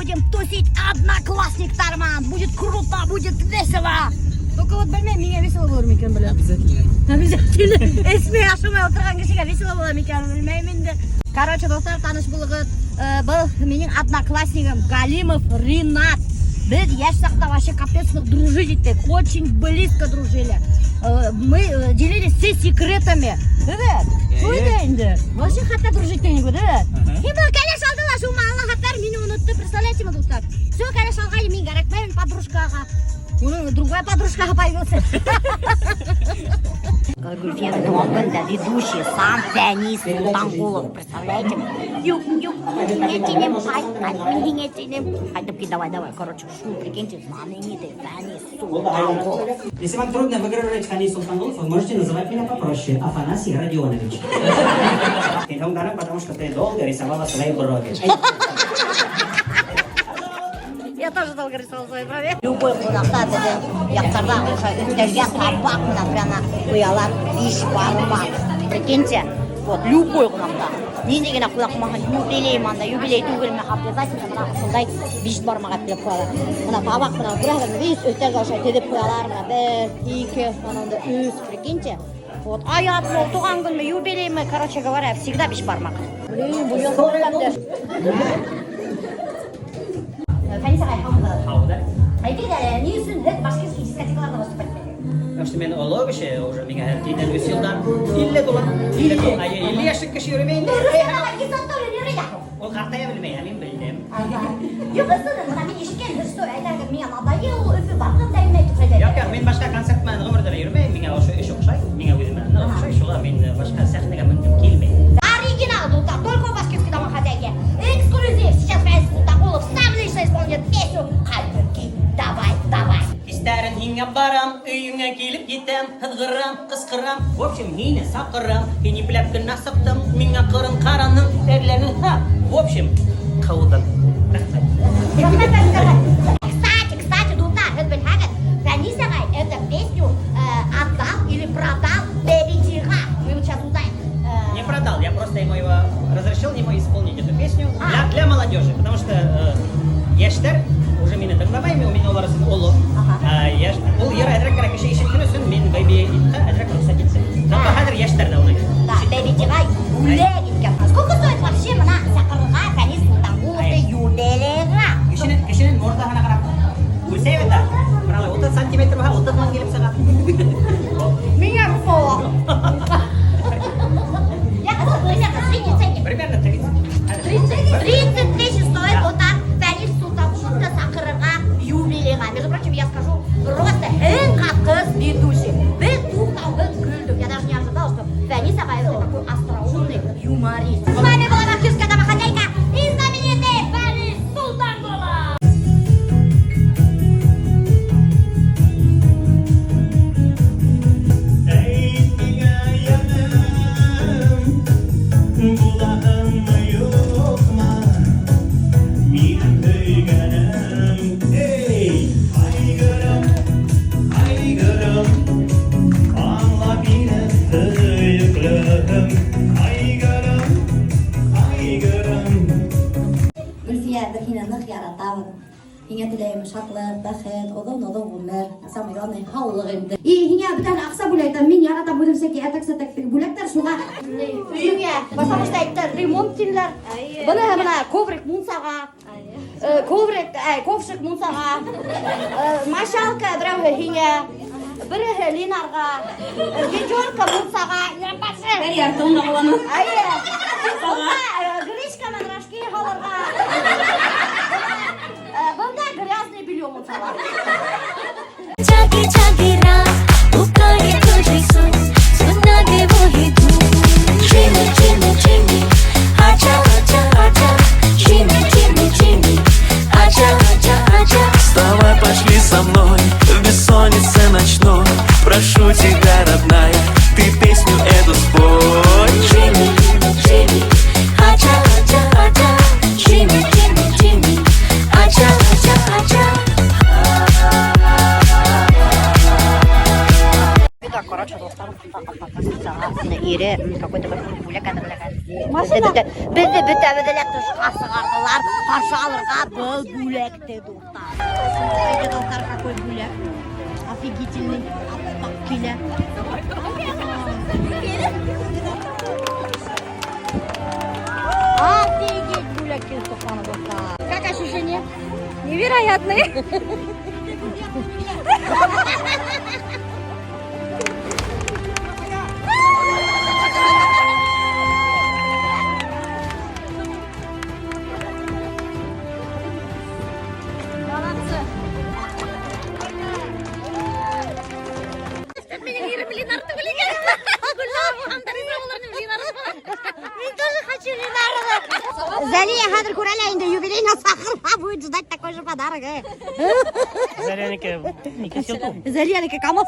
Будем тусить одноклассниктар менән. Будет круто, будет весело. Только вот белмәйем, миңә весело булыр микән, беләм. Обязательно. Обязательно. Эсмәй, ашамай ултырған кешегә весело була микән, белмәйем инде. Короче, дуҫтар, таныш булығыҙ. Был минең однокласснигым Галимов Ринат. Беҙ йәш саҡта вообще капец дружить иттек. Очень близко дружили. Мы делились все секретами. Evet. Шулай инде. Вообще хатта дружить иткән инек, evet. Һин был кәләш алды ла, шул Аллаһ хаттар мине онотто. Представляете ме, дуҫтар? Все, кәләш алғайны, мин кәрәкмәймен подружкаға. Уның другая подружка появился. Гульфияның тыуған көнөндә ведущий сам Фәнис Султанғолов, представляете? Юҡ, юҡ, һиңә тинем, ҡайт, ҡайт, мин һиңә тинем. Ҡайтып кит, давай, давай, короче, шул, прикиньте, знаменитый Фәнис Султанғолов. Если вам трудно выговорить Фанис Султангулов, вы можете называть меня попроще. Афанасий Родионович. Потому что ты долго рисовала свои брови. Я тоже долго рисовала свои брови. Любой ҡунаҡта беҙҙең яҡтарҙа ошо өҫтәлгә табаҡ менән прямо ҡуялар бишбармаҡ. Прикиньте, вот любой ҡунаҡта. Ниндәй генә ҡунаҡ булмаһын, юбилей анда, юбилей түгелме, обязательно бына ошондай бишбармаҡ әпкилеп ҡуялар. Бына табаҡ менән күрәһегеҙме, весь өҫтәлгә ошолай теҙеп ҡуялар, бына бер, ике, ананда өс, прикиньте. Вот, аятмы, тыуған көнмө, юбилеймы, короче говоря, всегда бишбармаҡ. Блин, бульон тәмле. Фәнис ағай, һаумыһығыҙ? Һауҙа. Әйтегеҙ әле, ни өсөн һеҙ башкирский дискотекаларҙа выступать итәһегеҙ? Потому что мин оло кеше, уже миңә тиҙҙән 3 йылдан 50 тула. 50 Ай, 50 йәшлек кеше йөрөмәй инде. Рөстәм ағай Гизатуллин йөрөй ҙә. Ул ҡартая белмәй, ә мин белдем. Юҡ, ысын, бына мин ишеткән, һеҙ что, әйтәһегеҙ, миңә надоел, Өфө барғым да килмәй тип әйтәһегеҙ. Юҡ, юҡ, мин башҡа концерт менән ғүмерҙә лә йөрөмәйем, миңә ошо эш оҡшай, миңә үҙемә оҡшай, шуға мин башҡа сәхнәгә менгем килмәй. Оригинал, дуҫтар, только у башкирской домохозяйки. Эксклюзив. Сейчас Фәнис Султанғолов сам лично исполнит песню «Ҡайтып кит, давай, давай». Кистәрен һиңә барам, өйөңә килеп етәм, һыҙғырам, ҡысҡырам. В общем, һине саҡырам, һин ипләп кенә сыҡтың, миңә ҡырын ҡараның, әрләнең, ха. В общем, ҡыуҙың. Рәхмәт. Рәхмәт, Фәнис ағай. Кстати, кстати, дуҫтар, һеҙ белһәгеҙ, Фәнис ағай эту песню отдал или продал Бэби Тиға. Мы вот сейчас узнаем. Не продал, я просто ему его разрешил ему исполнить эту песню для молодежи, потому что йәштәр уже мине тыңламай, мин улар өсөн оло. Ул йыр әҙерәк кенә кеше ишеткән өсөн мин Baby It-ҡа әҙерәк рөхсәт иттем. Зато хәҙер йәштәр ҙә уны Да, Бэби Тиға бүләк иткән. Сколько стоит вообще бына саҡырырға Фәнис Султанғоловты юбилейға? Кешенең морҙаһына ҡарап үлсәй бит. Бына 30 сантиметр булһа, 30 мең килеп сыға. Миңә рухола. Я примерно средний ценник. Примерно 30. 30, 30 тысяч стоит вот так Фәнис Султанғоловты саҡырырға юбилейға. Между прочим, я скажу, просто иң ҡатҡыс ведущий. Беҙ туҡтауһыҙ көлдөк. Я даже не ожидала, что Фәнис ағай это такой остроумный юморист. С вами была башкирская домохозяйка и знаменитый Фәнис Султанғолов. Әйт миңә йәнем, булаһыңмы, юҡмы? Минең һөйгәнем, эй, айгырым, айгырым, аңла мине һөйөклөм, айгырым, айгырым. Гөлфиә, беҙ һине ныҡ яратабыҙ. Һиңә теләйем шатлыҡ, бәхет, оҙон-оҙон ғүмер, самое главное һаулыҡ инде. И һиңә бүтән аҡса бүләк итәм. Мин яратам үҙем всякие әтәк-сәтәк бүләктәр, шуға өйөңә, потому что әйттеләр, ремонт тинеләр. Быны бына коврик мунсаға, коврик, ковшик мунсаға, мочалка берәүһе һиңә, береһе Линарға, ведерко мунсаға, Бер яртыуын ағаланы. Әйе. Бында гречка менән рожки һалырға. Бында грязный белье мунсала. जागी जागी रात पुकारे तुझे सुन सुना दे वो ही धुन। Jimmy Jimmy Jimmy, आजा आजा आजा, Jimmy Jimmy Jimmy, आजा आजा आजा। Вставай, пошли со мной в бессоннице ночной. Прошу тебя, родная, ты песню эту спой. Jimmy Jimmy, आजा ире какой-то бер бүләк әҙерләгән. Машина. Беҙҙе бөтәбеҙҙе лә тышҡа сығарҙылар. Ҡаршы алырға был бүләкте, дуҫтар. Смотрите, дуҫтар, какой бүләк. Офигительный. Аппаҡ килә. Офигеть, бүләк килеп туҡтаны, дуҫтар. Как ощущение? Невероятный. Молодцы. Минең ирем Ленар түгел икән. Гөлнар булғандар, риза булыр инем, Ленар. Мин тоже хочу Ленарҙы. Залия хәҙер күрә лә инде юбилейына саҡырма, будет ждать такой же подарок. Залиянеке икенсе йыл. Залиянеке КамАЗ.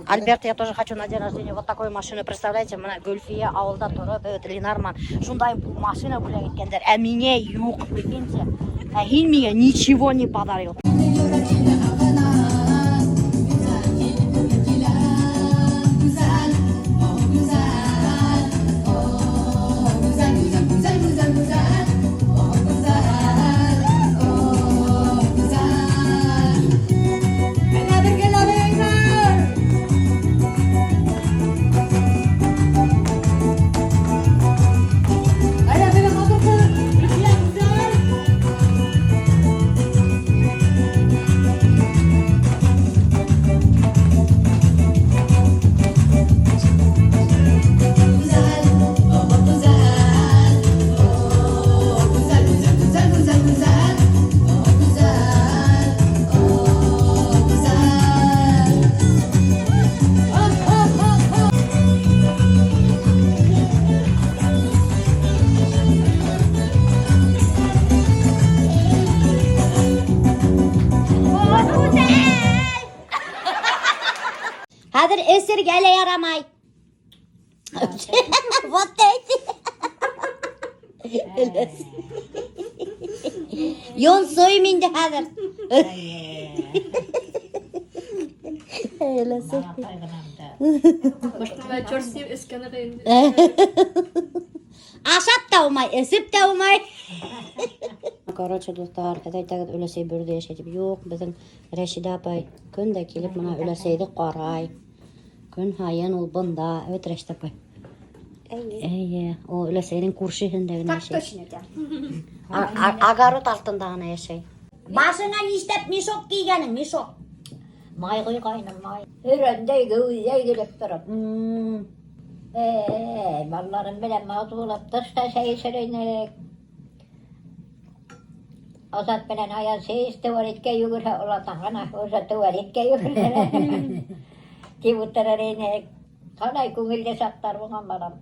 Альберт, я тоже хочу на день рождения вот такую машину. Представляете, бына Гөлфиә ауылда тороп, бит Ленар менән шундай машина бүләк иткәндәр. Ә миңә юҡ, прикиньте. Ә һин миңә ничего не подарил. Хәҙер эсергә лә ярамай. Вот эти. Өләс. Йонсойым инде хәҙер. Өләс. Черт с ним, эскәне инде. Ашап та булмай, эсеп тә булмай. Короче, дуҫтар, һеҙ әйтәгеҙ өләсәй Бөрҙә йәшәй тип. Юҡ, беҙҙең Рәшидә апай көн дә килеп бына өләсәйҙе ҡарай. Көн һайын ул бында. Эйе, Рәшидә апай. Эйе, ул өләсәйҙең күршеһендә генә йәшәй. Точно. Огород артында ғына йәшәй. Башыңа нишләп мешок кейгәнең, мешок? Май ҡойғайным, май. Өрәндәй геүҙәй килеп тороп. Эй, балаларым менән матурлап тышта сәй эсер инек. Азат менән Аяз һис туалетҡа йүгерһә, олатан ғына уже туалетҡа йүгерһә. Тип ултырыр инек. Ҡалай күңелле саҡтар булған балам.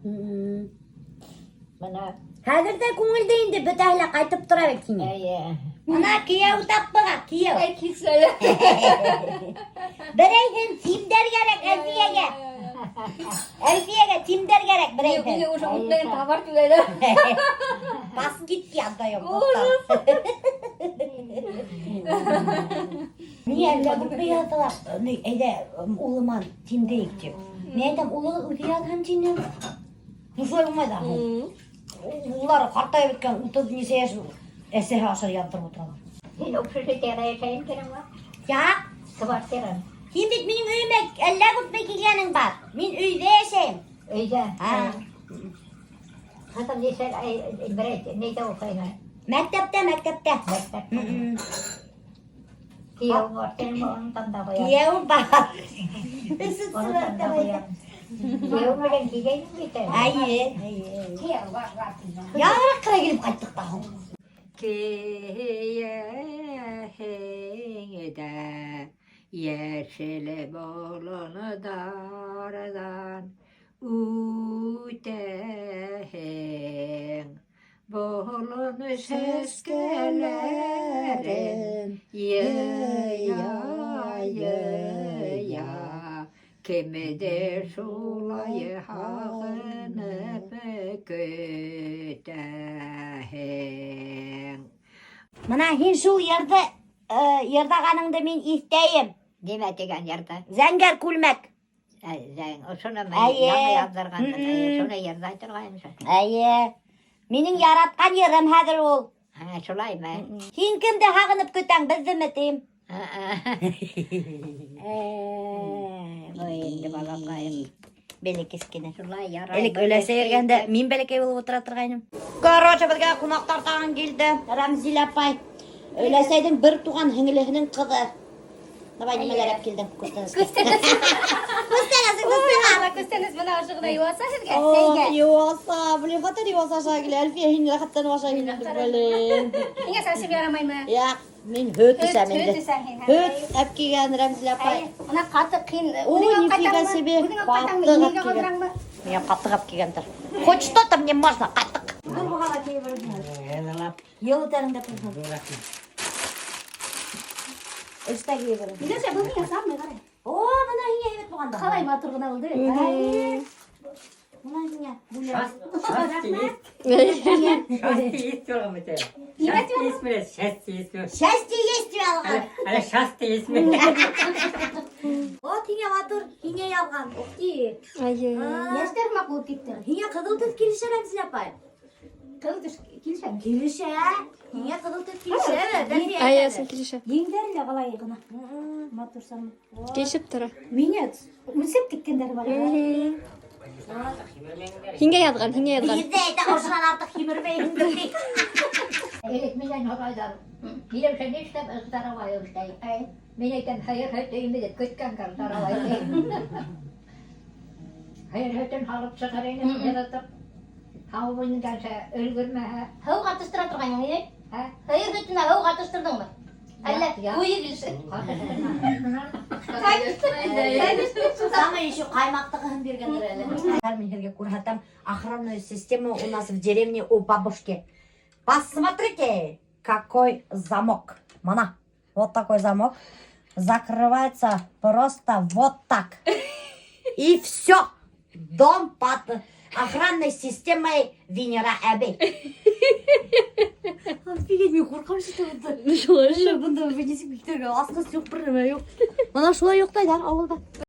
Бына, Хәҙер ҙә күңелде инде, бөтәһе лә ҡайтып тора бит һиңә. эйе. Бына кейәү таппыға, кейәү. Берәйһен тимдәр кәрәк Әлфиәгә. Әлфиәгә тимдәр кәрәк берәйһен. Мине уже үтмәгән товар түләйҙәр. По скидке отдаем. Ни әллә күпме яҙҙылар. Ни, әйҙә, улыма тимдәйек тип. Мин әйтәм, улығыҙ үҙе яҙһын тинем. Ну, шулай булмай ҙа. Улар ҡартайып бөткән, утыҙ нисә йәш әсәһе аша яҙҙырып ултыралар. Һин общежитиела йәшәйем тинеңме? Яҡ, Квартира. һин бит минең өйөмә әллә күпме килгәнең бар. Мин өйҙә йәшәйем. Өйҙә. А. Хәҙер нисә берәй ниҙә уҡыйһың? Мәктәптә, мәктәптә. Мәктәптә. Кейәүең бар, һинең онотам да ҡуям. Кейәүем бар. Онотам да ҡуям. Кейәү менән килгәйнең бит әле. Эйе. Кейәү бар, бар. Яңыраҡ ҡына килеп ҡайттыҡ та һуң. Кейәһең дә йәшел болондарҙан үтәһең. Болон сәскәләрен йыя, йыя. Кемдер шулай һағынып көтәһең. Бына һин шул йырҙы йырлағаныңды мин иҫтәйем. Нимә тигән йырҙы? Зәңгәр күлмәк. Ошоно Әйе. яңы яҙҙырғанмын. Мм. Шуны йырлай торғайным. Эйе. Минең яратҡан йырым хәҙер ул. Һа, шулаймы? Һин кемде һағынып көтәң, беҙҙеме тим? Ой, инде балаҡайым. Бәләкәс кенә. Шулай ярай. Элек өләсәй йөрөгәндә мин бәләкәй булып ултыра торғайным. Короче, беҙгә ҡунаҡтар тағын килде. Рәмзилә апай. Өләсәйҙең бер туған һеңлеһенең ҡыҙы. Давай, нимәләр алып килдең? Күстәнәс. Күстәнәс, күстәнәс. Күстәнәс бына ошо ғына йыуаса һеҙгә, О, сәйгә. йыуаса, блин, хәтәр йыуаса аша килә. Әлфиә, һин рәхәтләнеп ашай инең, блин. Һиңә совсем ярамаймы? Яҡ, мин һөт эсәм Һөт инде. эсәһең, һин. Һөт әп килгән Рәмзилә апай. Бына ҡатыҡ һин Ой, үҙең алып нифига ҡайтаңмы? себе. Үҙең алып ҡайтаңмы? Ҡатыҡ Инәңгә алып килгән. ҡалдыраңмы? Миңә ҡатыҡ алып килгәндәр. Хоть что-то мне можно, ҡатыҡ. Йыл үтәреңдә торһон. Эштә кейеп. Миләүшә, был миңә самый ҡарай. О, бына һиңә һәйбәт булған да. Ҡалай матур ғына булды. Әйе. Бына һиңә. Счастье есть. Счастье есть тип әйтә. Нимә Счастье есть менә, счастье есть. Счастье есть тип алған. Әле счастье есть. Вот һиңә матур, һиңә яҙған. Ух ты. Эйе. Йәштәр һымаҡ булып китте. Һиңә ҡыҙыл төҫ килешә, Рәмзилә апай. Ҡыҙыл төҫ килешә. Килешә. Һиңә ҡыҙыл төҫ килешә. Эйе, сын килешә. Еңдәре лә ҡалай ғына. Матур самый. Килешеп тора. Миңә үлсәп теккәндәр бар. Һиңә яҙған, һиңә яҙған. Беҙҙә әйтә, ошонан артыҡ һимермәйһең ти. Элек минән һорайҙар. Миләүшә нишләп здоровая эшләй? Мин әйтәм, һыйыр һөтө имеҙеп көткәнгә здоровая тием. Һыйыр һөтөн һалып сығыр инем, йылытып. Һауып ингәнсә өлгөрмәһә. Һыу ҡатыштыра торғайның, ни? Ә? Һыйыр һөтөнә һыу ҡатыштырҙыңмы? Әллә Яҡ. ҡуйы килеш. Ҡатыштырма. Самое еще ҡаймаҡтығыһын биргәндер әле. Мин һеҙгә күрһәтәм охранную систему у нас в деревне у бабушки. Посмотрите, какой замок. Бына, вот такой замок. Закрывается просто вот так. И все. Дом под охранной системой Венера әбей. Офигеть, мин ҡурҡам что бында. Шулай бында вынесем китергә асҡыс юҡ, бер нәмә юҡ. Бына шулай йоҡлайҙар ауылда.